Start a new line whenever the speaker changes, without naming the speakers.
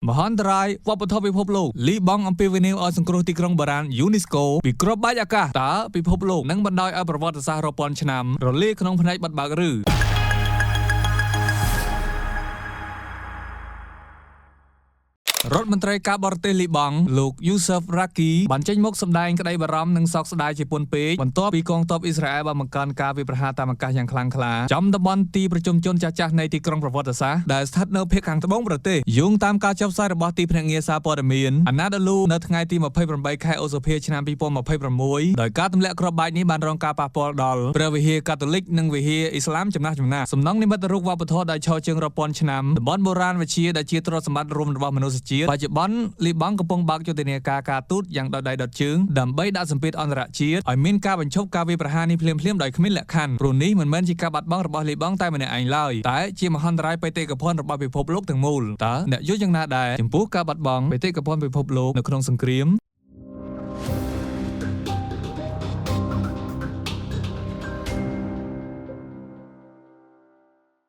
មហន្តរាយវប្បធម៌ពិភពលោកលីបង់អំពាវនាវឲ្យសង្គ្រោះទីក្រុងបារាណយូនីស្កូពីគ្រាប់បែកអាកាសតើពិភពលោកនឹងបណ្ដោយឲ្យប្រវត្តិសាស្ត្ររាប់ពាន់ឆ្នាំរលាយក្នុងភ្នែកបិទបើកឬ រដ្ឋមន្ត្រីការបរទេសលីបង់លោកយូសេហ្វរ៉ាគីបានចេញមុខសម្ដែងក្តីបារម្ភនិងសោកស្ដាយជាពន់ពេកបន្ទាប់ពីកងទ័ពអ៊ីស្រាអែលបានបង្កើនការវាយប្រហារតាមអាកាសយ៉ាងខ្លាំងក្លាចំតំបន់ទីប្រជុំជនចាស់ៗនៃទីក្រុងប្រវត្តិសាស្ត្រដែលស្ថិតនៅភាគខាងត្បូងប្រទេសយោងតាមការចុះផ្សាយរបស់ទីភ្នាក់ងារសារព័ត៌មានអាណាដូលូនៅថ្ងៃទី28ខែឧសភាឆ្នាំ2026ដោយការទម្លាក់គ្រាប់បែកនេះបានរងការប៉ះពាល់ដល់ព្រះវិហារកាតូលិកនិងវិហារអ៊ីស្លាមចំណាស់ចំណាស់សំណង់និមិត្តរូបវប្បធម៌ដែលឈរជើងរាប់ពាន់ឆ្នាំតំបន់បុរាណវិទ្យាដែលជាទ្រព្យសម្បត្តិរួមរបស់មនុស្សជាតិបច្ចុប្បន្នលីបង់កំពុងបើកយុទ្ធនាការការទូតយ៉ាងដុតដៃដុតជើងដើម្បីដាក់សម្ពាធអន្តរជាតិឲ្យមានការបញ្ឈប់ការវាយប្រហារនេះភ្លាមៗដោយគ្មានលក្ខខណ្ឌព្រោះនេះមិនមែនជាការបាត់បង់របស់លីបង់តែម្នាក់ឯងឡើយតែជាមហន្តរាយបេតិកភណ្ឌរបស់ពិភពលោកទាំងមូលតើអ្នកយល់យ៉ាងណាដែរចំពោះការបាត់បង់បេតិកភណ្ឌពិភពលោកនៅក្នុងសង្គ្រាម